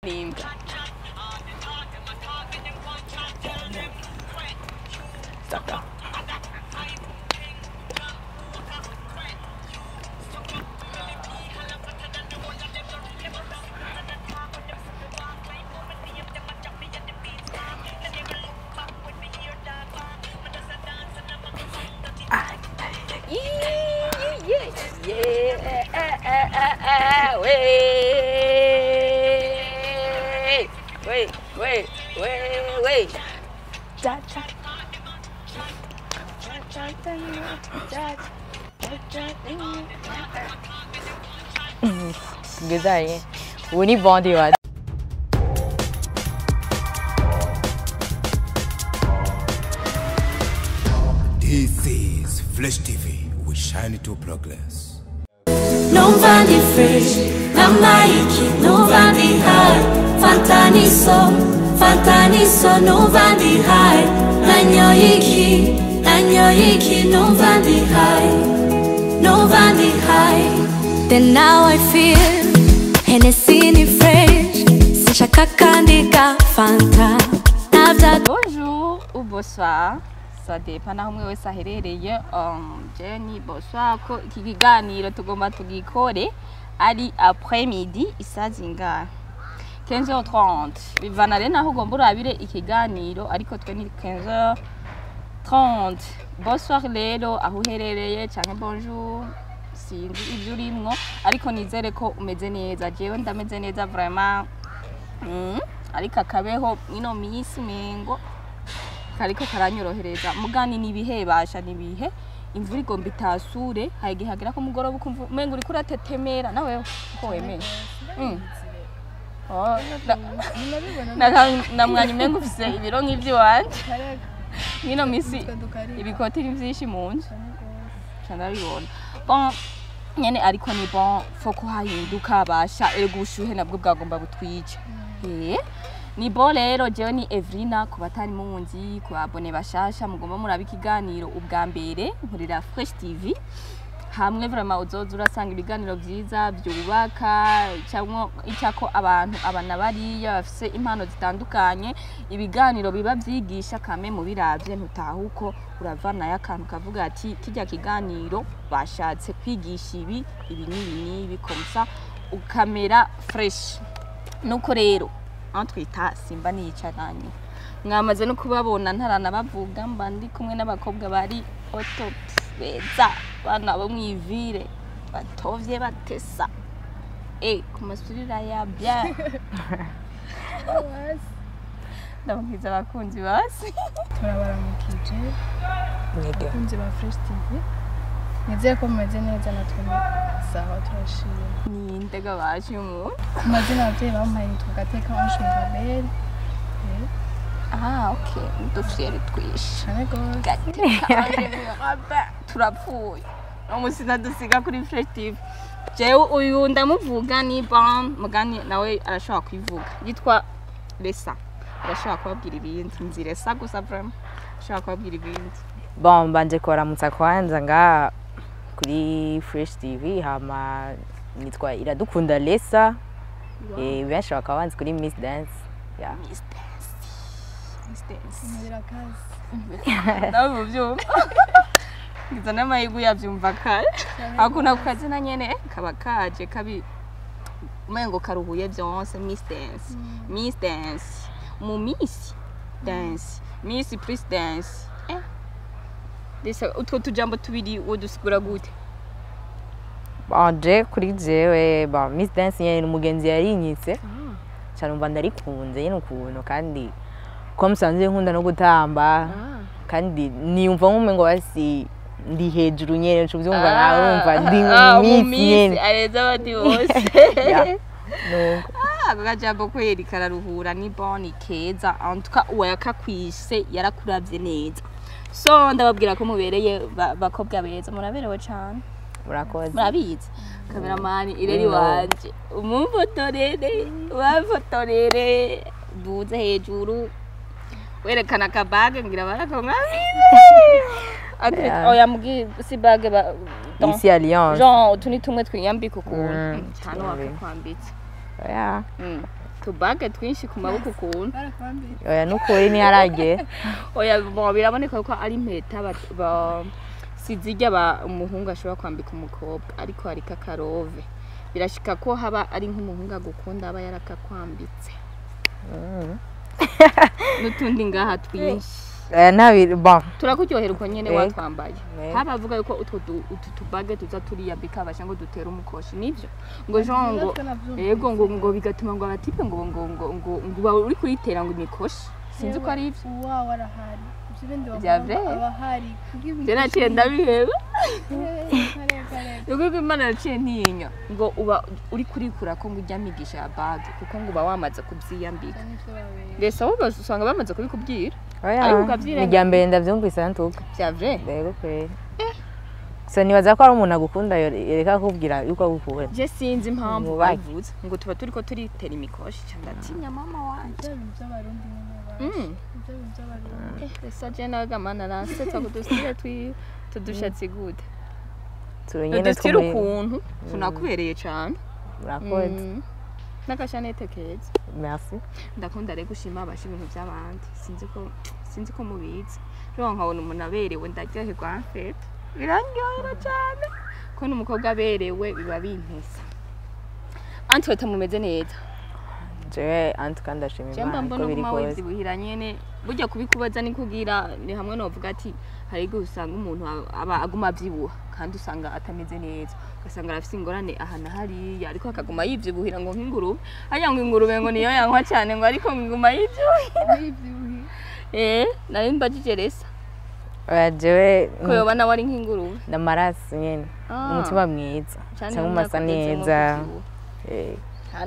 Nimbwa. Stop. Wait, wait, wait, wait. Cha cha. Güzel. Woni bondi var. This is Flash TV. We shine to progress. Nobody fresh, namaiki, nobody high. Fantaniso, fantaniso, nobody high. Nanyoiki, nanyoiki, nobody high. Nobody high. Then now I feel Hennessy ni fresh. Sinshaka kandi ka Fanta. Bonjour ou bonsoir. Ça dépend naho umwe wese aherereye. Je ni bonsoir ko iki kiganiro tugomba tugikore ari après midi isaha zingahe? 15h30. Bivana rero naho ugomba urabire ikiganiro, ariko twe ni 15h30. Bonsoir rero aho uherereye canke bonjour, sinzi ivyo urimwo, ariko nizere ko umeze neza. Jewe ndameze neza vraiment. Ariko akabeho ino minsi mengo kariko karanyorohereza. Mugani nibihe basha nibihe imvura igomba itasure, hari igihe hagera ko mugoroba ukumva umengo uriko uratetemera. Nawe ko wemeye Oh, na mwanya umengo ufise ibiro nk'ivy'iwanje. Mwino misi ibikoti ni vyinshi mu nzu ndabibona. Bon nyene, ariko ni bon faut ko hahinduka basha, erega ubushuhe nabwo bwagomba butwice. Ni bon rero. Jewe ni Evrina, ku batari munzi, ku abone bashasha mugomba muraba ikiganiro ubwa mbere, nkorera Fresh TV. Hamwe vraiment uzoza urasanga ibiganiro vyiza byubaka cyangwa icyako abantu abana bariya bafise impano zitandukanye, ibiganiro biba vyigisha kame mu biravye ntutahuko uravana y'akantu kavuga ati kijya kiganiro bashatse kwigisha ibi ibi n'ibi n'ibi, komsa ukamera fresh. Nuko rero antwita simba niyicaranye, mwamaze no kubabona ntaranabavuga, mba ndi kumwe n'abakobwa bari au top beza, bana bo mwivire batovye batesa ku masurira ya bien. Ndababwiza abakunzi basi. Turabaramukije abakunzi ba Fresh TV, nizeye ko mumeze neza, natwe sawa turashima. Ninde gabaje umuntu? Ku mazina abavyeyi bampaye nitwa Gateka Ange Mirabel. Ah, ok, udufyeri twishe. Cane gose. Gateka Ange Mirabel, turapfuye umunsi nadusiga kuri Fresh TV. Jewe uyu ndamuvuga ni bon mugani, nawe arashobora kwivuga, yitwa Lesa, arashobora kubabwira ibindi. Nzi Lesa gusa vraiment, ashobora kubabwira ibindi. Bon, mbanje kubaramutsa kwanza nga kuri Fresh TV. Hama nitwa Iradukunda Lesa. Benshi bakaba banzi kuri Miss Dance. Yeah. Miss Dance. Miss Dance. Birakaze. Nawe muvyumva. Ngiza n'amahirwe yavyumva kare. Akuna ku kazina nyene kaba kaje kabi umengo karuhuye vyonse. Miss Dance. Miss Dance. Mu Miss Dance. Miss Plus Dance. Desa utwo tujambo tubiri wodusigura gute? Bon, je kuri jewe, bon, Miss Dance nyene ni umugenzi yarinyitse. Cyane umva ndarikunze nyene ukuntu, kandi ko musanzwe nkunda no gutamba, kandi niyumva nk'umengo basi ndi hejuru nyene, nco uvyumva nawe urumva ndi mu Miss Miss nyene. Areza abandi bose. Yeah. Nuko. Ako kajambo kweri kararuhura, ni bon, ni keza. En tout cas uwayakakwise yarakuravye neza. So ndababwira ko mubereye bakobwa beza, muraberewe cane. Murakoze. Murabizi kameramani ireri No. wanje, umumfotorere, bafotorere duze hejuru werekana akabage ngira barakomamire. Yeah. Oya mugi si bage ba Isi Alliance. Genre utu ni tumwe twiyambika ukuntu Mm, cyane twiyambika. wakakwambitse. Yeah. Tubage twinshi ku maboko ukuntu. Barakwambitse. Oya, nukuri ntiyaragera. Oya, bon, biraboneka ko ari impeta sizirya umuhungu ashobora kwambika umukobwa, ariko hariko akarove. Birashika ko haba ari nk'umuhungu agukunda aba yarakakwambitse. N'utundi ngaha twinshi. Oya, ntabi, bon. Turakuryohera uko nyene. Yego. Watwambaye. Yego. Haba avuga yuko utwo utu tubage tuza turiyambika abasha ngo dutere umukoshi, nivyo ngo jean ngo Natwe navyumvise. Yego, ngo bigatuma ngo abatipe ngo uba uri kuritera ngo imikoshi, sinzi ko ari ivyo. Uwawe arahari, ibyo bindi Vya bavuga ngo vrai? abahari kuko Je naciye ndabiheba. Kare. Ubwo Imana yaciye ntinya ngo uba uri kurikura ko ngo ujya migisha ya bague, kuko ngo uba wamaze kubyiyambika. Nivyo babera. Mbese abo bose usanga bamaze kubikubwira. Oya, Ariko ukavyirengagiza. ni irya mbere ndavyumvise ntuka. Vya vrai? Yego kweri. So nibaza ko ari umuntu agukunda yereka kukubwira yuko agukunda. Je sinzi impamvu Mwubake. babivuze ngo tuba turiko turitera imikoshi, ca ndatinya mama wanje. Ibyo bintu by'abarundi nyine baje. Ibyo bintu by'abarundi. Esa je nawe gamana ransetsa kudusire twi tudushatsi gute. Turi nyene. Udusire twumwe. ukuntu tunakubereye cane. Murakoze. N'agashanete keza. Merci. Ndakunda rero gushima abasha ibintu by'abandi, sinzi ko mubizi. Rero nkabona umuntu aberewe ndaryoherwa, en fait birandyohera cyane ko n'umukobwa aberewe biba bintesa. Antwete mumeze neza? Jewe antuka ndashima Je mba Imana mbona uko biri uguma kose. wivyibuhira nyene, burya kubikubaza ni kugira ni hamwe novuga ati hari igihe usanga umuntu aba aguma avyibuha kandi usanga atameze neza, ugasanga arafise ingorane aha na hariya, ariko akaguma yivyibuhira ngo nk'ingurube hariya, ngo ingurube ngo niyo yankwa cane, ngo ariko ngo iguma yivyibuhira. Yivyibuhiye. Nari mbajije resa. Oya, jewe ko yoba nawe ari nk'ingurube. Ndamaraso nyene. Ah. Umutima mwiza. Cane. Cyangwa umasa ugezemwo neza. kuvyibuha. Eh.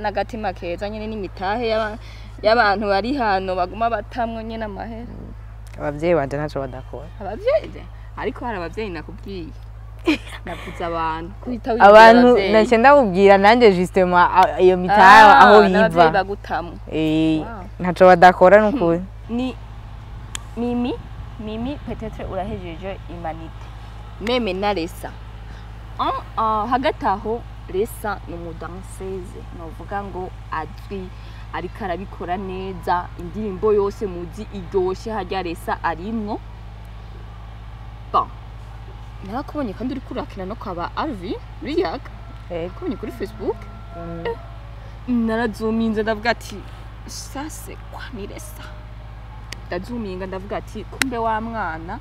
N'agatima keza nyene n'imitahe y'abantu bari hano baguma batamwo nyene amahera. Abavyeyi banje ntaco badakora. Abavyeyi, ariko hari abavyeyi nakubwiye, navuze abantu kuhita wibwira. Abantu Abavyeyi. naciye ndakubwira nanje justement iyo mitahe aho N'abavyeyi biva. bagutamwo. Eh, Wow. ntaco badakora nukuri. Ni Mimi, Mimi peut-être urahejeje humanité même na Resa. Hagati aho Resa ni umudanseze novuga ngo azwi, ariko arabikora neza. Indirimbo yose muzi iryoshe harya Resa arimwo. Bon, narakubonye kandi uriko urakina no kwaba Alvin Riyak. Yego. Kubonye kuri Facebook. Narazuminze ndavuga ati ça c'est quoi, ni Resa. Ndazuminga ndavuga ati kumbe wa mwana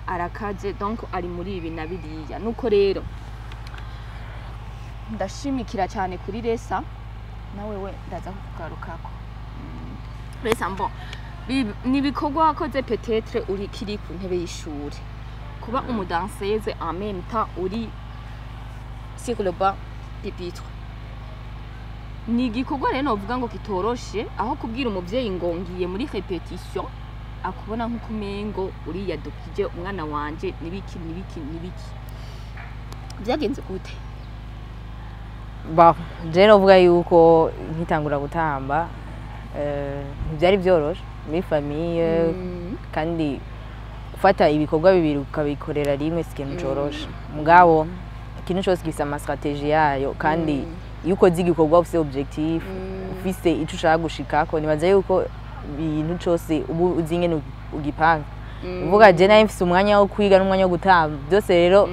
arakaze, donc ari muri ibi na biriya. Nuko rero ndashimikira cyane kuri Resa, nawe we ndaza kukugarukako. Resa, mbo ni ibikorwa wakoze peut-être uri kiri ku ntebe y'ishuri, kuba umudanseze en même temps uri sur le banc pupitre, ni igikorwa rero novuga ngo kitoroshe, aho kubwira umuvyeyi ngo ngiye muri répétition akubona nk'uko umengo uriyadukije umwana wanje, nibiki nibiki nibiki. Byagenze gute? Bon, je novuga yuko nkitangura gutamba ntibyari byoroshe muri famille, kandi gufata ibikorwa bibiri ukabikorera rimwe si ikintu coroshe. Mugabo ikintu cyose gifise ama stratégie yayo, kandi iyo ukoze igikorwa ufise objectif, ufise ico ushaka gushikako, nibaza yuko ibintu cose uba uzi ingene ugipanga. Uvuga je nari mfise umwanya wo kwiga n'umwanya wo gutamba byose, rero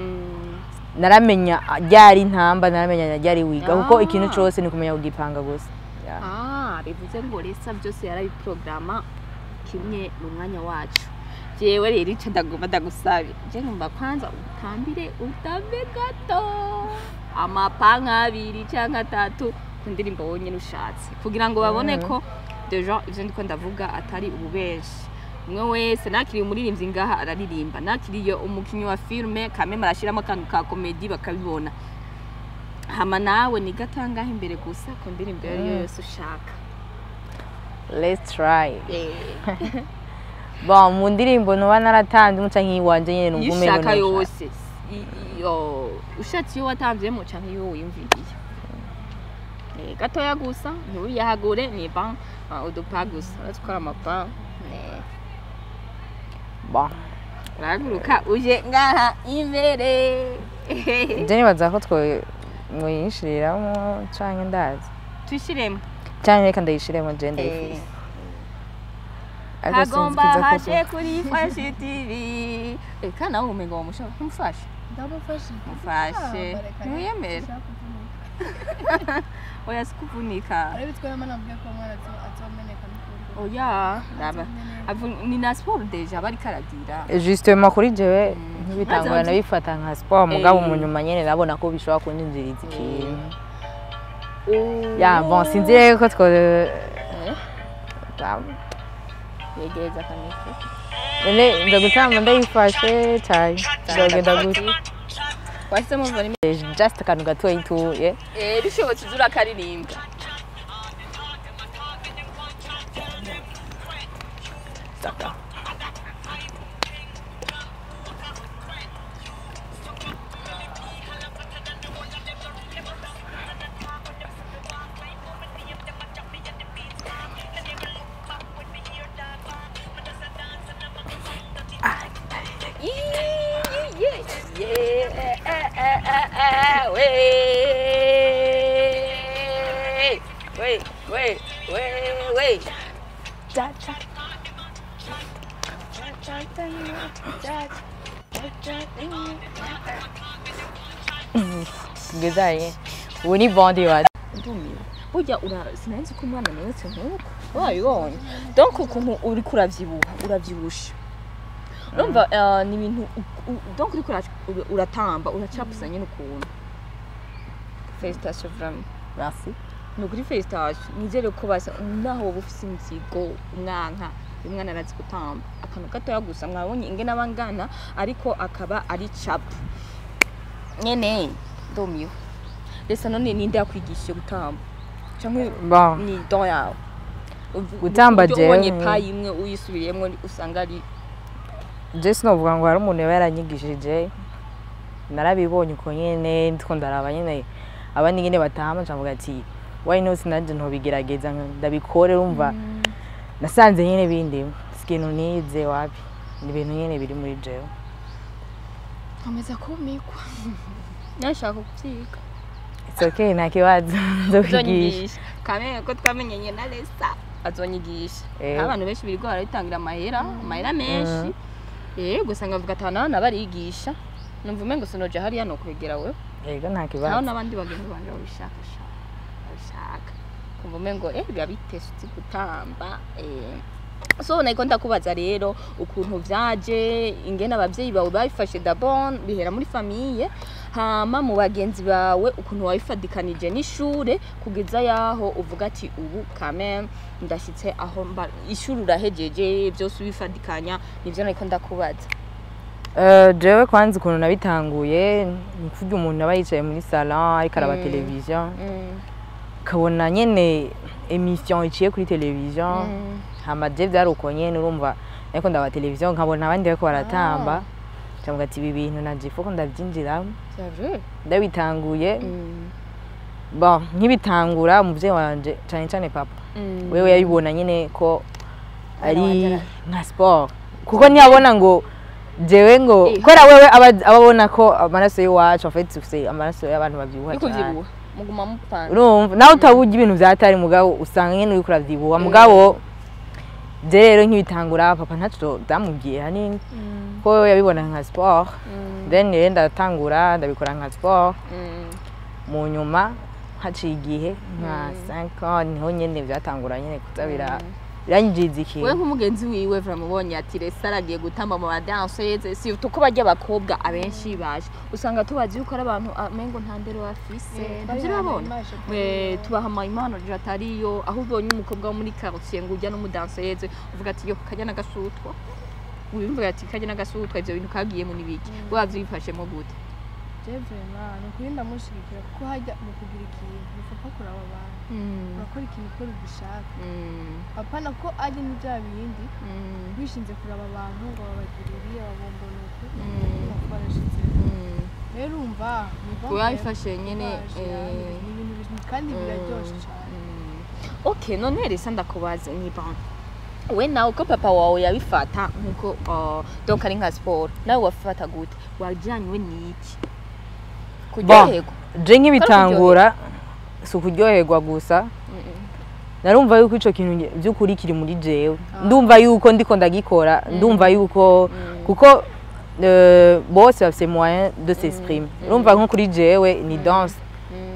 naramenya ryari ntamba, naramenya ryari wiga, kuko ikintu cose ni kumenya kugipanga gusa. Yeah. Ah, bivuze ngo Resa byose yarabiprograma kimwe mu mwanya wacu. Jewe rero ico ndagomba ndagusabe, je numva kwanza utambire, utambe gato amapa nk'abiri canke atatu ku ndirimbo wonyene ushatse, kugira ngo babone ko déjà ivyo ndiko ndavuga atari ububenshi. Umwe wese nakiriye umuririmbyi ngaha araririmba, nakiriye umukinyi wa filme kameme arashiramo akantu ka comédie bakabibona. Hama nawe ni gato ngaho imbere gusa ku ndirimbo iyo ariyo yose ushaka. Let's try. Bon, mu ndirimbo noba naratanze muca nk'iwanje nyene Iyo numva umengo ushaka noshaka. yose. Ushatse iyo watamvyemo canke iyo wiyumviriye. Gatoya gusa, ntiwiyahagure, ni ban udupa gusa, urazi ko ari amapa. Bon, Urahaguruka uje ngaha imbere. Je nibaza ko two muyishiriramo canke ndazi. Twishiremo. Cyane, reka ndayishiremo je ndayifise. Ariko sinzi Hagomba kiza kuko- hashe kuri Fresh TV. Eka nawe umengo wamusha kumufasha. Ndamufashe. Mufashe. Ah, bareka. Ntiwiyemera. Sinshaka kuvunika. Oya, sikuvunika. Arabitwe n'amana mvuge ko umwana azomeneka n'ukuri. Oya, raba. Ni na sport déjà bariko aragira. Justement, kuri jewe nk'ibitangura Maze nabifata nka sport, mugabo Eh. mu nyuma nyene nabona ko bishobora kunyinjiriza ikintu. Ya, bon, sinzi rero ko two Yegereza akamicro. None nza gutamba ndayifashe cyane, nzogenda gutya. Washyizemo volume. Just akantu gatoyi tu, yeah. Eh, bishobotse uze urakaririmba. Saka. Yeah, we, we, we, we. Cha, cha. Tugezanye ubu ni bondi wa Ndumiwe. Burya ura sinari ko umwana ananutse nk'uko wabibonye. Donc ukuntu uriko uravyibuha, uravyibusha. Urumva ni ibintu donc uriko uratamba uracapusa nyine ukuntu. Félicitations vraiment. Merci. Ni ukuri, félicitations. Nizere ko basa naho woba ufise inzigo umwanka, uyu mwana arazi gutamba akantu gatoya gusa. Mwabonye ingene aba angana, ariko akaba ari capu nyene. Ndumiwe. Resa, none ninde yakwigishije gutamba, canke Bon, ni don yawe? Gutamba Uburyo ubonye jewe- pa imwe uyisubiriyemwo usanga ari je sinovuga ngo hari umuntu yaba yaranyigishije. Narabibonye uko nyene, ndiko ndaraba nyene abandi nyene batamba, ncavuga ati why not nanje ntobigerageza ndabikore? Urumva nasanze nyene bindimo, si ikintu nize, wapi, ni ibintu nyene biri muri jewe. Nkomeza kumikwa. Nashaka kuvyiga. It's okay, nta kibazo, nzokwigisha. Azonyigisha kamere ko twamenyanye na Lesa, azonyigisha. Eh. Abantu benshi birirwa barabitangira amahera, amahera menshi. Eh, gusanga bavuga ati abana barigisha, numva umengo sinoja hariya no kwegera wewe. Yego, nta Naho kibazo. n'abandi bagenzi banje babishaka sha, babishaka kumva umengo biba bitese uzi gutamba. So nariko ndakubaza rero ukuntu vyaje, ingene abavyeyi bawe babifashe. D'abord bihera muri famille, hama mu bagenzi bawe, ukuntu wabifadikanije n'ishure kugeza yaho uvuga ati ubu quand même ndashitse aho mba, ishuri urahejeje, byose ubifadikanya. Nivyo nariko ndakubaza. Jewe kwanza ukuntu nabitanguye ni kurya umuntu aba yicaye muri salon ariko araba television, ukabona nyene émission iciye kuri television. Hama je vyari uko nyene, urumva ariko ndaba television nkabona abandi bariko baratamba, ncavuga ati ibi bintu nanje ifoko ndavyinjiramo. C'est vrai. Ndabitanguye, bon, nkibitangura umuvyeyi wanje, cane cane papa, wewe yabibona nyene ko ari nka sport, kuko ntiyabona ngo jewe ngo Eh. kubera wewe aba abona ko amaraso y'iwacu, en fait ufise amaraso y'abantu bavyibuha Yuko cane. uvyibuha muguma mupanga. Urumva nawe utaburya ibintu vyatari, mugabo usanga nyene uriko uravyibuha. Mugabo je rero nkibitangura papa ntaco vyamubwiye hanini, ko wewe yabibona nka sport. Then rero ndatangura ndabikora nka sport. Mu nyuma haciye igihe nka 5 ans niho nyene vyatangura nyene kuza biranyinjiriza ikintu. We nk'umugenzi wiwe uramubonye ati Resa aragiye gutamba mu badanseze, surtout ko barya abakobwa abenshi baje usanga tubazi yuko ari abantu amengo nta ndero bafise. Ntabyo urabona? Tubaha ama impano atariyo. Aho ubonye umukobwa wo muri quartier ngo ujya n'umudanseze, uvuga ati yo kajya n'agasutwa, wiyumvira ati kajya n'agasutwa. Ivyo bintu kagiyemo n'ibiki? We wavyifashemo gute? Je vraiment, ni ukuri ndamushigikira, kuko hajya mu kugira ikintu bifata kuraba abantu, urakora ikintu ukora ubishaka, apana ko ari ni bya bindi wishinze kuraba abantu ngo babagirire babombona uku barashize. Rero urumva ni bon. Wabifashe nyene, ni ibintu kandi biraryoshe cyane. Okay, none resa ndakubaza, ni bon, we nawe uko papa wawe yabifata nkuko donc ari nka sport, nawe wafata gute? Wajanywe n'iki? Kuryoherwa? Je nk'ibitangura si ukuryoherwa gusa. Narumva yuko ico kintu vy'ukuri kiri muri jewe. Ndumva yuko ndiko ndagikora, ndumva yuko kuko bose bafise moyen de s'exprimer. Urumva, nko kuri jewe ni danse,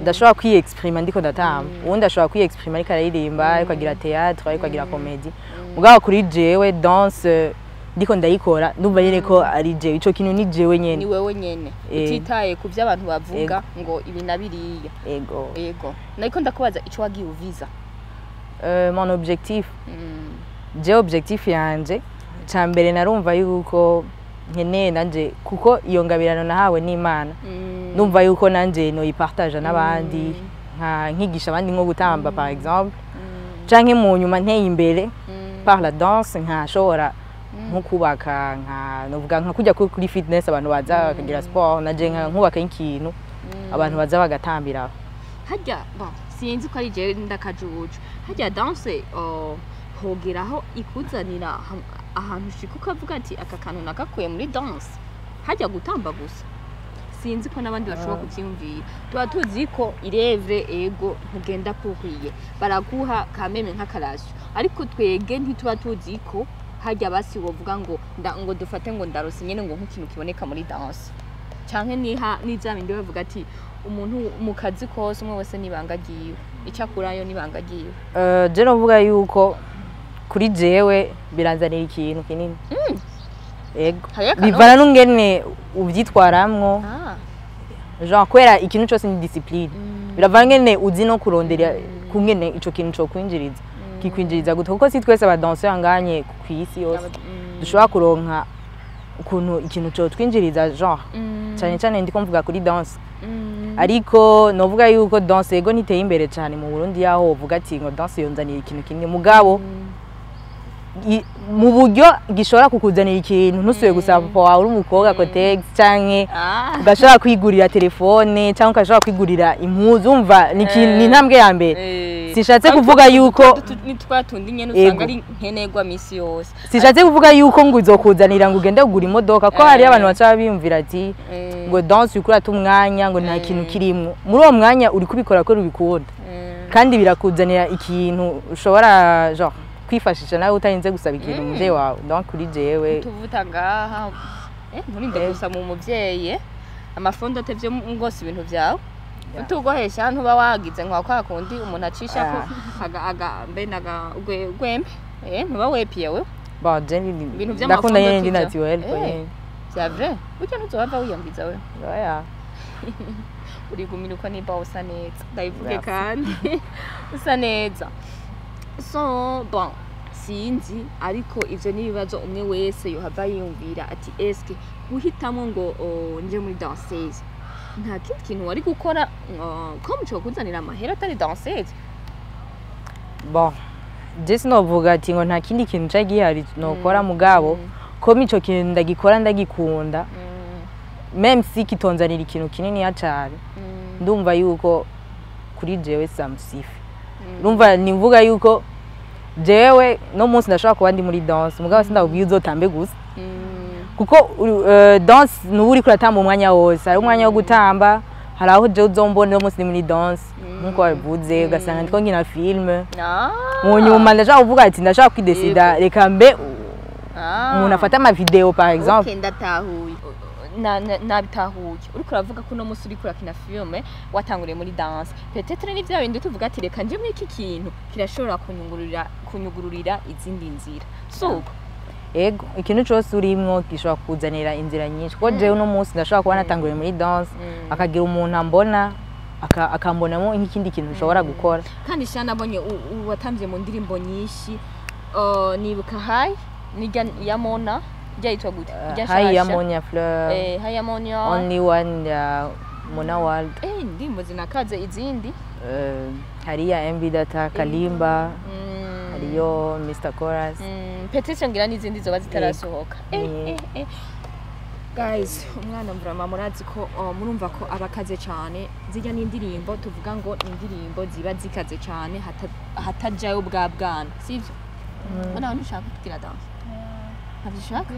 ndashobora kwiexprima ndiko ndatamba, uwundi ashobora kwiexprima ariko araririmba, ariko agira théâtre, ariko agira comédie. Mugabo kuri jewe danse, ndiko ndayikora ndumva nyene ko ari jewe, ico kintu ni jewe Ni nyene. wewe nyene, utitaye ku byo abantu bavuga ngo ibi na biriya. Ego. Ego, nariko ndakubaza ico wagiye uviza. Mon objectif, je objectif yanje ca mbere, narumva yuko nkeneye nanje, kuko iyo ngabirano nahawe n'Imana, ndumva yuko nanje noyipartaja n'abandi, nka nkigisha abandi nko gutamba par exemple, canke mu nyuma nteye imbere par la danse, nkashobora nko kubaka, nka novuga nka kujya kuri fitness abantu baza bakagira sport, naje nka nkubaka nk'ikintu abantu baza bagatambira. Harya bon, sinzi ko ari jewe ndakajuju, harya danse hogeraho ikuzanira ahantu ushika ukavuga ati aka kantu nagakuye muri danse? Harya gutamba gusa, sinzi ko n'abandi bashobora kuvyiyumvira. Tuba tuzi ko irevre ego ntugenda kuhwiye, baraguha kameme nk'akarasyo, ariko twege ntituba tuzi ko harya basi wovuga ngo ngo dufate ngo ndarose nyene ngo nk'ikintu kiboneka muri danse, canke niha n'ivya bindi bavuga ati umuntu mu kazi kose umwe wese nibanga ryiwe, icyo akurayo nibanga ryiwe. Je novuga yuko kuri jewe biranzanira ikintu kinini. Ego. Hariyo akanoti. Bivana n'ungene uvyitwaramwo, genre kubera ikintu cose ni discipline. Biravana ngene uzi no kurondera kungene ico kintu co kwinjiriza, kikwinjiriza gute, kuko si twese abadanseur nganye kw'isi yose dushobora kuronka ukuntu ikintu co twinjiriza, genre cyane cyane ndiko mvuga kuri danse. Ariko novuga yuko danse ego ntiteye imbere cyane mu Burundi, yaho wovuga ati ngo danse yonzanira ikintu kinini, mugabo mu buryo gishobora kukuzanira ikintu ntusuye gusaba papa wawe uri umukobwa Kotex, canke ugashobora kwigurira telefone, cyangwa ugashobora kwigurira impuzu. Umva, ni ni intambwe ya mbere. Sinshatse kuvuga yuko ni twa tundi nyene usanga Ego. ari nkenerwa misi yose. Sinshatse kuvuga yuko ngo izokuzanira ngo ugende kugura imodoka, ko hariyo abantu baca biyumvira ati ngo danse uriko urata umwanya, ngo nta kintu kirimwo muri uwo mwanya uri kubikora kubera ubikunda, kandi birakuzanira ikintu ushobora genre kwifashisha nawe utarinze gusaba ikintu umuvyeyi wawe. Donc kuri jewe Tuvuta ngaha nturinde gusa mu muvyeyi amafundo atevye ngose ibintu vyawe utugohesha, ntuba wagize nka kwa kundi umuntu acisha ko aga aga mbe naga gwembe, ntuba wepiye wewe? Bon, je Ibintu ndakunda vy'amafundo nyene ndi tuvyo. naturel ko nyene. Vya vrai, burya ntuzohava wiyambiza wewe? Oya. Urigumira uko nimba usa neza, ndabivuge. Merci. Kandi usa neza. So bon, sinzi, ariko ivyo ni ibibazo umwe wese yohava yiyumvira ati eske guhitamo ngo nje muri danseuse, nta kindi kintu wari gukora ko muco kuzanira amahera atari danseuse? Bon, je sinovuga ati ngo nta kindi kintu cari gihari nokora, mugabo ko ico kintu ndagikora ndagikunda, même si kitonzanira ikintu kininiya cane, ndumva yuko kuri jewe ça me suffit. Urumva, nivuga yuko jewe no munsi ndashobora kuba ndi muri danse, mugabo sindakubwiye uzotambe gusa, kuko danse nuba uriko uratamba umwanya wose, hari umwanya wo gutamba. Hari aho jewe uzombona uno munsi ndi muri danse nkuko wabivuze, ugasanga ndiko nkina film. Mu nyuma ndashaka kuvuga ati ndashaka kwidesida, reka mbe umuntu afata ama vidéo par exemple. Okay, ndatahuye. Nabitahuye. Uriko uravuga ko uno munsi uriko urakina filme, watanguriye muri danse. Peut-être ni vya bindi tuvuga ati reka nje muri iki kintu, kirashobora kunyugururira izindi nzira, suko? Ego, ikintu cyose urimwo gishobora kukuzanira inzira nyinshi, kuko jewe uno munsi ndashobora kuba natanguriye muri danse, akagira umuntu ambona akambonamo nk'ikindi kintu ushobora gukora. Kandi sha nabonye watamvye mu ndirimbo nyinshi. Nibuka hayi nirya ya Mona, irya yitwa gute? Irya Hayi ya nshasha. Monia Fleur. Hayi ya Monia. Only One ya Mona World. Indirimbo zinakaze izindi. Hari ya MB Data Kalimba, hariyo Mr Chorus. Peut-être ngira n'izindi zoba zitarasohoka. Guys, umwana mvurama murazi ko murumva ko aba akaze cyane. Zirya n'indirimbo tuvuga ngo ni indirimbo ziba zikaze cyane, hatajayo bwa bwana, sivyo? Mbona ntushaka kugira danse? Ntabyo ushaka?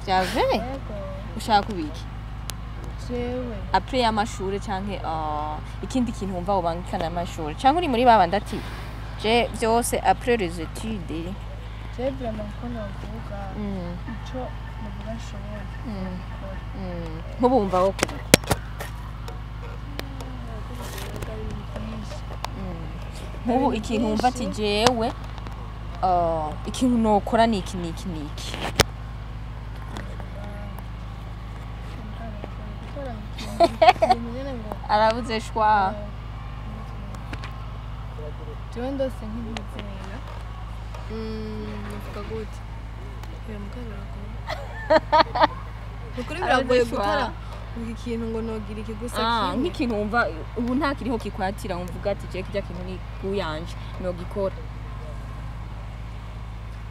Vya vrai, ushaka kubiki Jewe après y'amashure, canke ikindi kintu wumva wobangikana n'amashure, canke uri muri babandi ati Je byose après les études. Je vraiment ko navuga ico navuga nshoboye gukora. Nk'ubu wumva wo kuba Ndavuga ibintu byinshi. Nk'ubu ikintu wumva ati jewe ikintu nokora ni iki niki niki. Gukora ikintu nyene ngo Arabuze shwa. Jewe ndose nk'ibizera navuga gute, biramuka biragoye. Nukuri biragoye Arabuze shwa. gutara ngo ikintu ngo nogira iki gusa Ah, kimwe. Nk'ikintu wumva ubu nta kiriho kikwatira, wumva uvuga ati je kirya kintu ni kuyanje nogikora.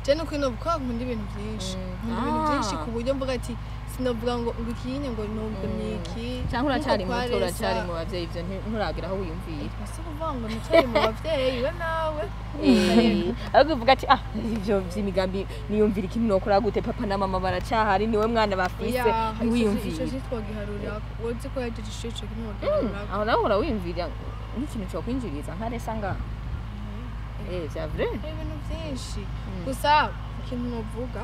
Je nukuri novuga ko nkunda ibintu byinshi, nkunda ibintu byinshi ku buryo mvuga ati sinovuga ngo ikinye ngo nogumye iki. Cyangwa uracyari Nkuko kwa muto, uracyari Resa. mu bavyeyi, ivyo nturagira aho wiyumvira. Ese kuvuga ngo nicari mu bavyeyi we nawe? Ahubwo uvuga ati ah, ivyo vy'imigambi niyumvira ikintu nokora gute, papa na mama baracahari, niwe mwana bafise. Oya, ico Ntiwiyumvira. sitwogiharurira, wozi ko yajeje ishuri ico kimwe wogiharurira. Aho nawe urawiyumvira nk'ikintu cokwinjiriza nka resa ngaha, vya vrai. Hari ibintu byinshi, gusa ikintu novuga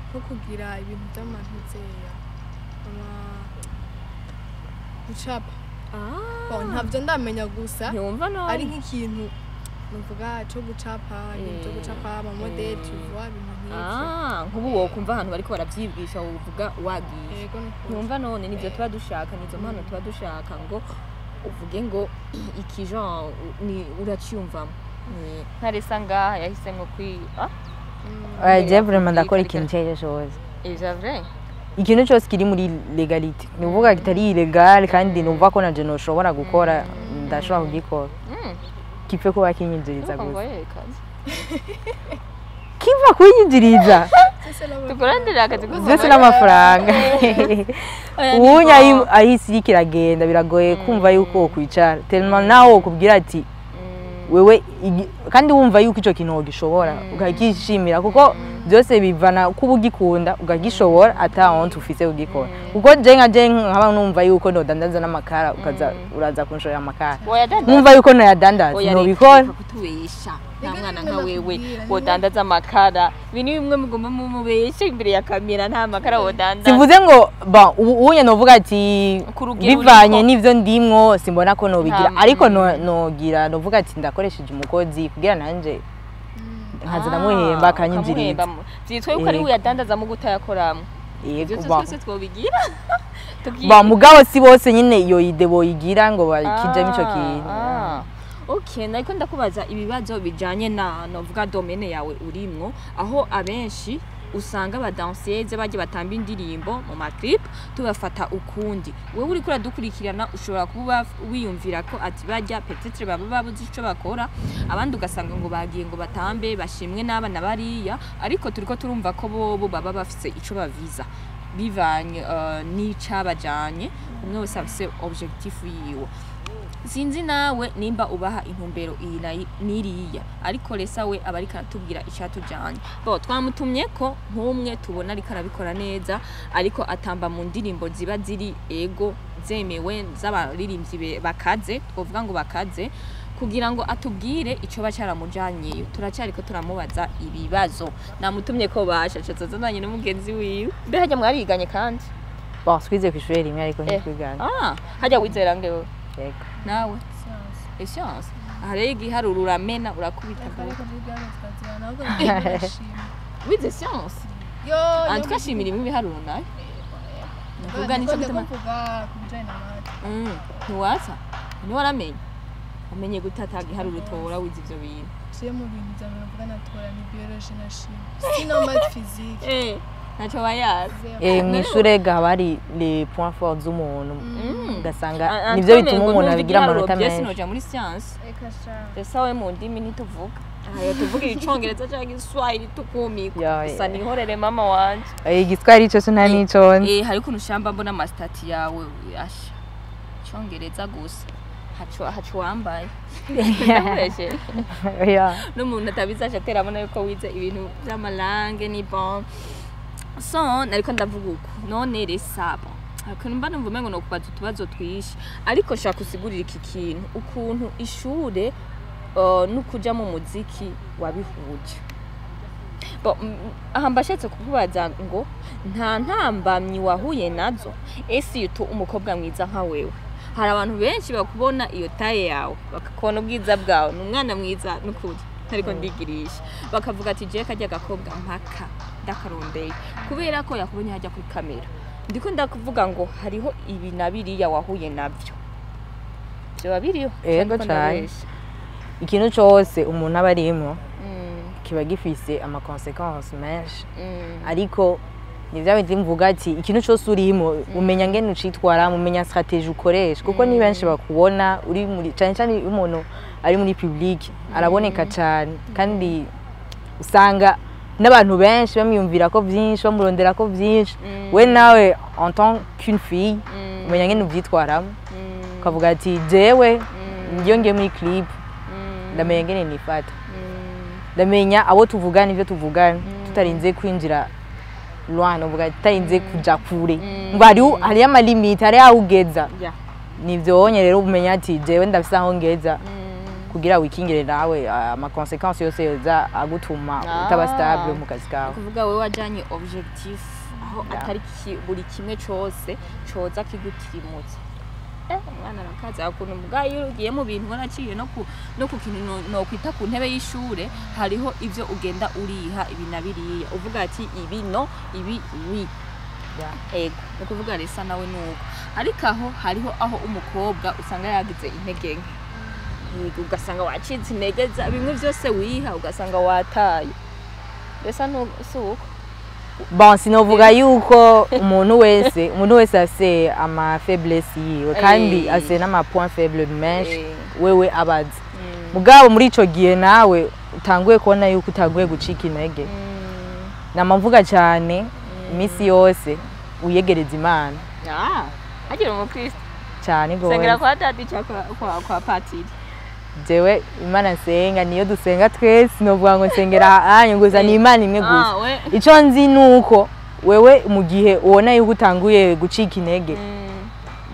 nko kugira ibintu by'amantuzeya ama gucapa. Bon, ntabyo ndamenya gusa Ntiwumva none ari nk'ikintu nuvuga cyo gucapa, ibintu byo gucapa amamodeli, tu vois, ibintu nk'ivyo. Ah, nk'ubu wokumva ahantu bariko baravyigisha wovuga wagiye. Yego, nukuri. Ntiwumva none nivyo tuba dushaka, nizo mpano tuba dushaka ngo uvuge ngo iki genre ni uraciyumvamo. Ntaresa ngaha yahisemwo kwi ah. Oya, je vraiment ndakora ikintu icyo ari cyo cyose. Ivyo vrai. Ikintu cyose kiri muri légalité, ni ukuvuga kitari illégal kandi numva ko nanje noshobora gukora, ndashobora kugikora, kipfe kuba kinyinjiriza Nuko gusa. ngoye kazi. Kiva kunyinjiriza. Tukurandira akazi gusa. Byose n'amafaranga. Oya, ni Ubunya bon. aho isi iriko iragenda biragoye kumva yuko wokwicara tellement nawe wokubwira ati wewe kandi wumva yuko ico kintu wogishobora ukakishimira, kuko byose bivana kuba ugikunda ukagishobora ata honte ufise ugikora. Kuko je nka je nkaba numva yuko nodandaza n'amakara, ukaza uraza kunshorera amakara, Woyadandaza? numva yuko noyadandaza, Oya, nobikora. reka kutubesha, nta Reka mwana nimwe nka wewe nakubwira, nimwe- wodandaza amakara. Ibi ni bimwe mugomba mumubeshe imbere ya kamera, nta makara wodandaza. Sivuze ngo bon, ubu unye novuga ati Ku rugero bivanye uriko. n'ivyo ndimwo simbona ko nobigira, ariko nogira novuga ati ndakoresheje umukozi kugira nanje nkaza ndamuhemba akanyinjiriza. Ukamuhemba vyitwa yuko ari Yego. uyadandaza mu gutayakoramwo. Yego, ivyo bon. twese twobigira. Ba mugabo si bose nyine iyo idée boyigira ngo bakijemo ico kintu. Ah. Okay, nariko ndakubaza ibibazo bijanye na novuga domaine yawe urimwo, aho abenshi usanga abadanseze bajya batamba indirimbo mu maclip tubafata ukundi. Wewe uriko uradukurikirana ushobora kuba wiyumvira ko ati bajya peut-être baba babuze ico bakora, abandi ugasanga ngo bagiye ngo batambe bashimwe n'abana bariya, ariko turiko turumva ko bobo baba bafise ico baviza bivanye n'icabajanye. Umwe wese afise objectif yiwe. Sinzi nawe nimba ubaha intumbero iyi n'iriya, ariko resa we aba ariko aratubwira icyatujyanye. Bo twamutumye ko nk'umwe tubona ariko arabikora neza, ariko atamba mu ndirimbo ziba ziri ego zemewe z'abaririmbyi bakaze, twovuga ngo bakaze, kugira ngo atubwire icyo ba cyaramujyanyeyo. Turacyariko turamubaza ibibazo. Namutumye ko bashashatse azananye n'umugenzi wiwe. Mbe hajya mwariganye kandi? Bon, twize kw'ishure rimwe ariko ntitwiganye. Ah, hajya wizera ngewe? Yego. Nawe science, aha rero igiharuro uramena urakubita. Ariko by'ibyaro twazira ntabwo ndashima. Wize science? Yo. Ah, twashimira imwe ibiharuro nayo nukuvuga Niko nico gituma kuvuga ku bijanye na maths. Ntiwatsa ntiwaramenye umenye gute ata giharuro utora wize ivyo bintu? Je mu bintu bya mbere mvuga natora ni biologie na chimie, sinon maths physique. Ntaco bayazi. Zero. Mw'ishure ga haba hari les points forts z'umuntu, ugasanga Ah, nivyo Antoine, bituma ngo umuntu numva abigira igiharuro amanota vyose menshi. noja muri science. Eka sha. Ese we mu ndimi ntituvuga aha, tuvuga icongereza canke igiswahili tukumikwa. Ya, Gusa ya. nihorere mama wanje. Igiswahili cose nta n'ico nzi. Hari ukuntu ushamba mbona amasitati yawe asha icongereza gusa, hacu hacu wambaye. Ndakoresheje. Ya. N'umuntu atabizi aca atera abona yuko wize ibintu vy'amalangue. Ni bon, so nariko ndavuga uko none resaba akantu mba numva umengo nokubaza utubazo twishi, ariko nshaka usigurira iki kintu ukuntu ishure N'ukuja mu muziki wabihuje. Bon, aha mbashatse kukubaza ngo nta ntambamyi wahuye nazo? Ese iyo umukobwa mwiza nka wewe, hari abantu benshi bakubona iyo taille yawe, bakakubona ubwiza bwawe, ni umwana mwiza n'ukuri, ariko ndigirisha, bakavuga ati: "Je kajya gakobwa mpaka ndakarondeye," kubera ko yakubonye hajya kuri kamera. Ndiko ndakuvuga ngo hariho ibi na biriya wahuye nabyo, byoba biriho? Ego. Ndiko Cane. ndabesha? Ikintu cose umuntu aba arimwo kiba gifise ama conséquences menshi, ariko ni vya bindi mvuga ati ikintu cose urimo umenya ngene ucitwara, umenya stratégie ukoresha, kuko ni benshi bakubona uri muri, cane cane iyo umuntu ari muri public araboneka cane, kandi usanga n'abantu benshi bamwiyumvira ko vyinshi, bamurondera ko vyinshi. We nawe en tant qu'une fille umenya ngene uvyitwaramo, ukavuga ati: "Jewe iyo ngiye muri clip ndamenya ngene nifata, ndamenya abo tuvugana, ivyo tuvugana, tutarinze kwinjira loin, novuga tutarinze kuja kure." Ngo hariyo ama limites, hariyo aho ugeza. Nivyo rero umenya ati jewe ndafise aho ngeza, kugira wikingire nawe ama conséquences yose yoza agutuma utaba stable mu kazi kawe. Kuvuga wewe wajanye objectif aho atari buri kimwe cose coza kigutirimutsa. Umwana arakaza ukuntu mbwa iyo ugiye mu bintu waraciye no ku kintu no kwita ku ntebe y'ishure, hariho ivyo ugenda uriha ibi na biriya, uvuga ati ibi no, ibi oui. Ego, ni ukuvuga resa nawe nuko, ariko aho hariho aho umukobwa usanga yagize intege nke. Yego, ugasanga wacitse intege za bimwe byose wiha, ugasanga wataye. Resa si uko? Bon, sinovuga yuko umuntu wese afise ama faiblesse yiwe, kandi afise n'ama point faible menshi wewe abazi. Mugabo muri ico gihe nawe utanguye kubona yuko utanguye gucika intege, nama mvuga cyane iminsi yose uyegereza Imana. Ah, hagira umukristo? Cyane Sengera gose. kwa dadi cyangwa kwa patiri? Jewe Imana nsenga niyo dusenga twese, novuga ngo nsengera anyu gusa, ni Imana imwe gusa. Ah, we. Ico nzi nuko wewe mu gihe ubona yuko utanguye gucika intege,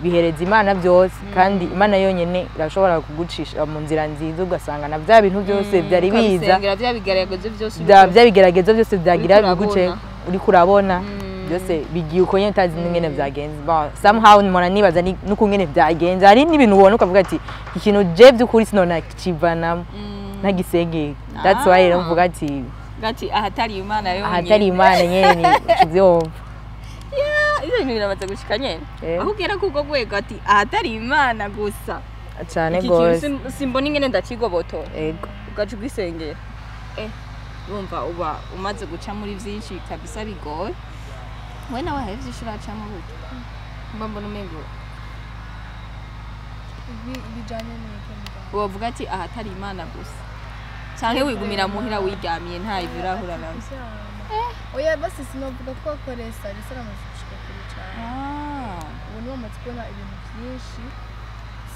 bihereza Imana byose, kandi Imana yonyene irashobora kugucisha mu nzira nziza, ugasanga na bya bintu byose byari biza Ukabisengera bya bigeragezo byose bya bigeragezo byose byagira Uriko biguce urabona. uriko urabona byose bigiye uko nyene utazi n'ingene vyagenze. Bon, somehow mpora nibaza n'ukungene vyagenze. Hari n'ibintu ubona ukavuga ati ikintu je by'ukuri sinona kivanamo ntagisengeye. That's why rero mvuga ati gati ahatari Imana yonyene. Ahatari Imana nyene ni uvyumva. Ivyo bintu biramaze gushika nyene? Aho ugera kubwo rwego ati ahatari Imana gusa, cane iki kintu gose. Simbona ingene ndakigobotora. Ego. Ugaca ugisengera. Urumva uba umaze guca muri vyinshi kabisa bigoye. We nawe hari vyinshi uracamo burya, mba mbona umengo Bijanye n'iki muganga? Wovuga ati ahatari Imana gusa, canke wigumira muhira wiryamiye, nta ivyo urahura navyo? Oya, basi sinovuga ko akoresa risa aramaze gushika kure cane. Ubu niwe amaze kubona ibintu byinshi,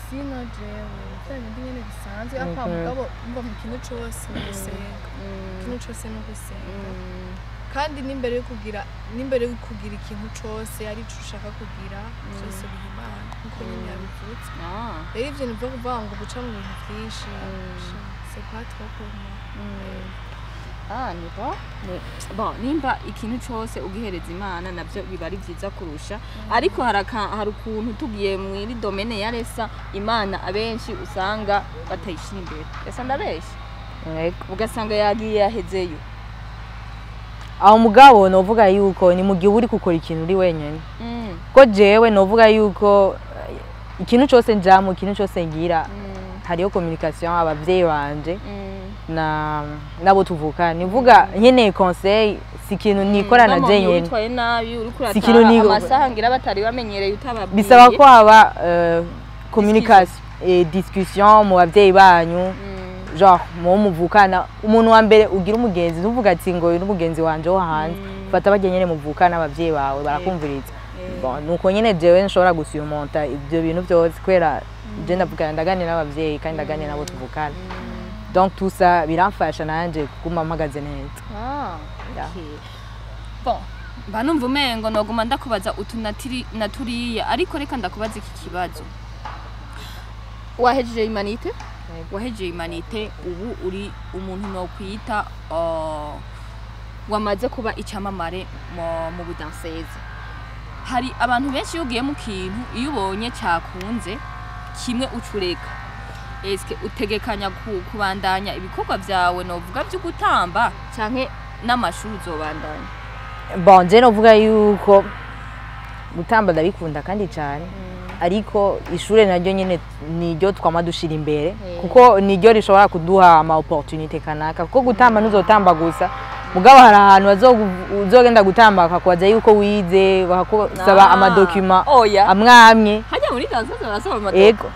sino jewe bya bindi nyene bisanzwe apa. Mugabo mba mu kintu cose ni gusenga, ikintu cose ni ugusenga, kandi n'imbere yo kugira ikintu cose ari ico ushaka kugira byose biha Imana, nkuko nyene yabivutse. Rero ivyo ni byo kuvuga ngo guca mu bintu vyinshi, c'est pas trop pour moi. Ah, ni bon. Bon, nimba ikintu cose ugihereza Imana navyo biba ari vyiza kurusha, ariko hari ukuntu tugiye mwiri domaine ya resa, Imana abenshi usanga batayishira imbere. Esa ndabesha? Ego. Ugasanga yagiye yahezeyo. Aho mugabo novuga yuko ni mu gihe uba uri gukora ikintu uri wenyine, ko jewe novuga yuko ikintu cose njamo, ikintu cose ngira, hariyo communication, abavyeyi banje na nabo tuvukana. Nivuga nkeneye conseil, si ikintu nikorana je nyene. Witwaye nabi, uriko Si ikintu urataha amasaha ngira batari bamenyereye utababwiye. Bisaba ko haba communication et discussion mu bavyeyi banyu, genre mu muvukana. Umuntu wa mbere ugira umugenzi, ntuvuga ati ngo uyu n'umugenzi wanje wo hanze, fata barya nyene muvukana, abavyeyi bawe barakumviriza. Bon, nuko nyene jewe nshobora gusurmonta ivyo bintu vyose, kubera je ndavugana, ndaganira n'abavyeyi kandi ndaganira nabo tuvukana. Donc tout ça biramfasha nanje kuguma mpagaze neza. Ah, Yeah. okay. Bon, mba numva umengo noguma ndakubaza utu na turiya, ariko reka ndakubaza iki kibazo. Wahejeje humanités? Wahejeje humanités, ubu uri umuntu nokwita wamaze kuba icamamare mu bu danseuse. Hari abantu benshi, iyo ugiye mu kintu, iyo ubonye cyakunze kimwe, ucureka. Eske utegekanya kubandanya ibikorwa vyawe, novuga vyo gutamba, canke n'amashuri uzobandanya? Bon, je novuga yuko gutamba ndabikunda kandi cyane, ariko ishure naryo nyene niryo twama dushira imbere, kuko niryo rishobora kuduha ama opportunité kanaka, kuko gutamba ntuzotamba gusa, mugabo hari ahantu uzogenda gutamba bakakubaza yuko wize, bakakusaba ama documents Oya. amwe amwe. Hajya muri danseuse barasaba ama Ego.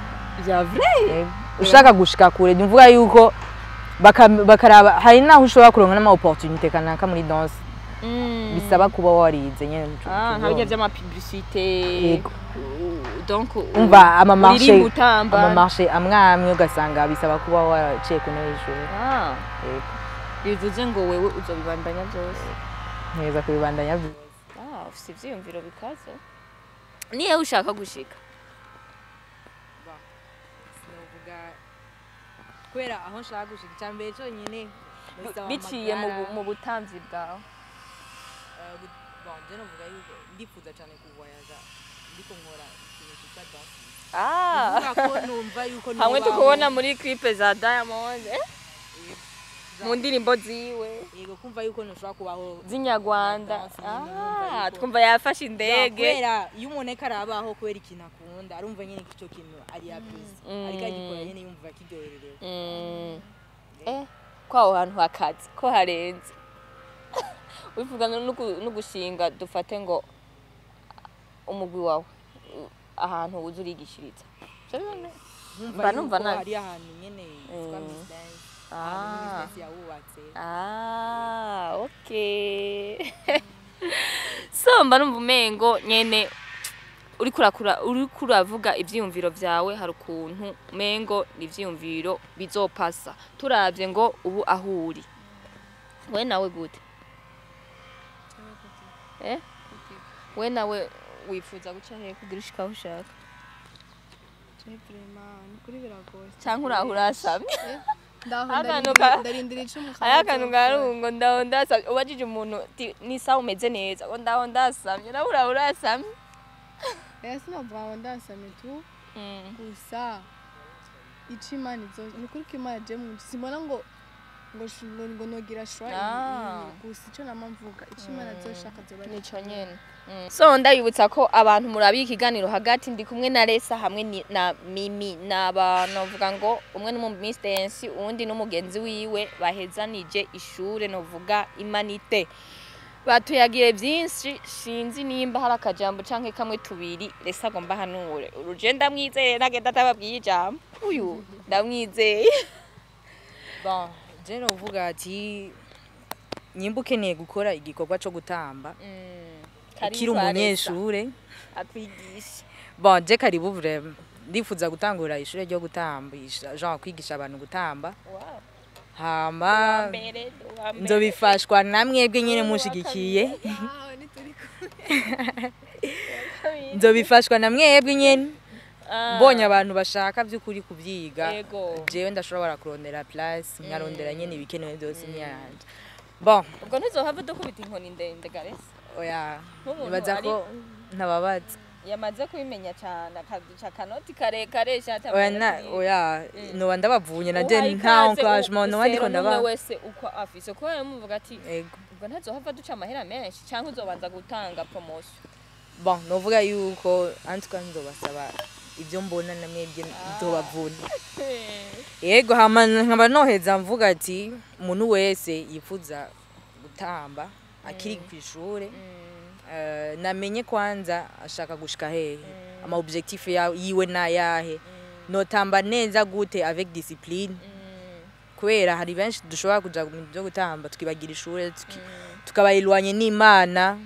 Vya vrai? Ego. Ushaka gushika kure, nimvuga yuko bakaraba, hari naho ushobora kuronka n'ama opportunité kanaka muri danse, bisaba kuba warize nyene. Nka birya vy'ama publicité? Yego. Donc Umva, ama marché uririmba, utamba. Ama marché amwe amwe ugasanga bisaba kuba waraciye ku ntebe y'ishuri. Yego. Bivuze ngo wewe uzobibandanya byose? Neza, kubibandanya byose. Ufise ivyiyumviro bikaze. Niyo ushaka gushika? Sinovuga kubera aho nshaka gushika, icya mbere cyonyine Biciye mu butamvyi bwawe. Bon, je novuga yuko ndifuza cyane kuvoyaja ndiko nkora ikintu cyitwa danse. Kuvuga ko numva yuko Hamwe nobaho- tukubona muri clip za Diamond, eh? Mu ndirimbo ziwe. Yego, kumva yuko ntushobora kubaho z'inyarwanda. Dance nyine, numva yuko- Twumva yafashe indege. Kubera iyo umuntu ariko arabaho kubera ikintu akunda, arumva nyine ko icyo kintu ari apprécié, ariko agikora nyine yumva kiryohererewe. Eh, ko aho hantu hakaze ko harenze, wivuga no gushinga, dufate ngo umugwi wawe, ahantu uza urigishiriza. Mba numva yuko hari ahantu nyene yitwa Miss Dance, ahantu Miss Dance yawubatse. Ah, okay. So mba numva umengo nyene uriko urakura, uriko uravuga ivyiyumviro vyawe, hari ukuntu umengo ni ivyiyumviro bizopasa, turavye ngo ubu aho uri. We nawe gute? Eh? We nawe wifuza guca hehe kugira ushike aho ushaka? Je vraiment, ni kuri biragoye. Canke uraho urasamye? Ndaho. Akantu Ndarindira ico hariho akantu karungo, ndaho ndasamye. Ubajije umuntu uti ni sawa, umeze neza, ngo ndaho ndasamye. Nawe uraho urasamye? Oya, sinavuga ngo ndasamye tu. Gusa ico Imana izo, ni ukuri ko Imana je mu simbona ngo nogira choix. Gusa ico nama mvuga, ico Imana izoshaka zoba ari. Nico nyene. So ndabibutsa ko abantu murabi ikiganiro hagati, ndi kumwe na Lesa hamwe na Mimi, naba novuga ngo umwe ni mu Miss Dance, uwundi n'umugenzi wiwe bahezanije ishure, novuga humanités. Batuyagiye byinshi. Sinzi nimba hari akajambo canke kamwe tubiri Lesa agomba hanure. Uruje ndamwizeye, nagenda atababwiye ijambo, uyu ndamwizeye. Bon, je novuga ati nyimba ukeneye gukora igikorwa co gutamba ukiri umunyeshure, Atwigisha. Bon, je karibu vraiment. Ndifuza gutangura ishure ryo gutambisha, genre kwigisha abantu gutamba. Hama Mbere uwa mbere. nzobifashwa namwebwe nyene mushigikiye. Aho ntituri kumwe. Nzobifashwa na mwebwe nyene. Mbonye abantu bashaka by'ukuri kubyiga, jewe ndashobora kurondera place, nkarondera nyene ibikenewe byose niyanje. Bon. Ubwo ntuzohava dukubita inkoni ndende garese? Oya. Nk'umuntu Nibaza ko ntababaza. Yamaze kubimenya cyane, akaduca akanoti karekare shata. Oya na oya, noba ndabavunye na je nta encouragement noba ndiko ndaba. Wese uko afise ko yamuvuga ati Ego. Ubwo ntazohava duca amahera menshi, cyangwa uzobanza gutanga promotion? Bon, novuga yuko en tout cas nzobasaba ibyo mbona, na mwebwe nzobavuna. Yego, hama nkaba noheza mvuga ati umuntu wese yifuza gutamba akiri ku ishure, namenye kwanza ashaka gushika hehe, ama objectif yiwe nayahe, notamba neza gute avec discipline, kubera hari benshi dushobora kuja mu bintu byo gutamba tukibagira ishure, tukaba éloigné n'Imana,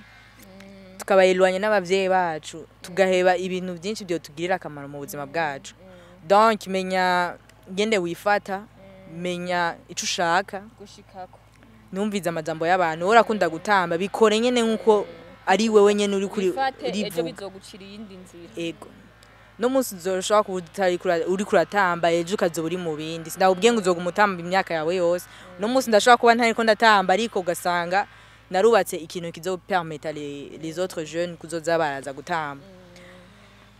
tukaba éloigné n'abavyeyi bacu, tugaheba ibintu byinshi byotugirira akamaro mu buzima bwacu. Donc menya ngende wifata, menya ico ushaka gushikako. Numvize amajambo y'abantu. Wowe urakunda gutamba, bikore nyene nkuko ari wewe nyene uri kuri Wifate ejo urivuga. Bizogucira iyindi nzira. Ego. No munsi uzoshobora kuba uriko uratamba, ejo ukazoba uri mu bindi. Sindakubwiye ngo uzoguma utamba imyaka yawe yose. No munsi ndashobora kuba ntariko ndatamba, ariko ugasanga narubatse ikintu kizopermeta les autres jeunes kuzoza baraza gutamba.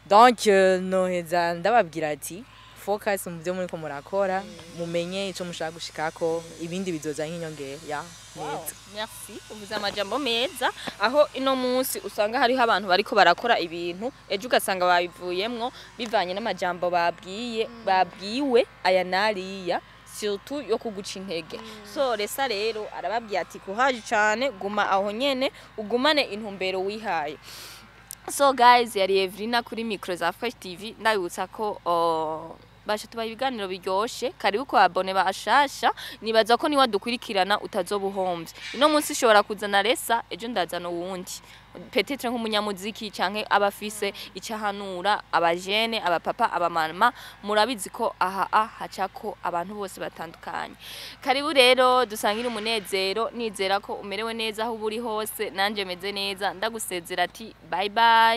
Donc noheza ndababwira ati focus mu byo muriko murakora, mumenye ico mushaka gushikako, ibindi bizoza nk'inyongera ya neza. Merci, uvuze amajambo meza. Aho ino munsi usanga hariho abantu bariko barakora ibintu, ejo ugasanga babivuyemwo bivanye n'amajambo babwiye, babwiwe aya nariya, surtout yo kuguca intege. So resa rero arababwiye ati courage cane, guma aho nyene, ugumane intumbero wihaye. So guys, yari Evelina kuri micro za Fresh TV. Ndabibutsa ko basha tubaha ibiganiro biryoshe. Karibu ku abone bashasha. Nibaza ko niwa dukurikirana utazoba uhombye. Ino munsi ishobora kuzana resa, ejo ndazana uwundi, peut-être nk'umunyamuziki canke abafise icahanura abajene, abapapa, abamama. Murabizi ko aha a hacako abantu bose batandukanye. Karibu rero dusangire umunezero. Nizera ko umerewe neza aho uri hose, nanje meze neza. Ndagusezera ati bye bye.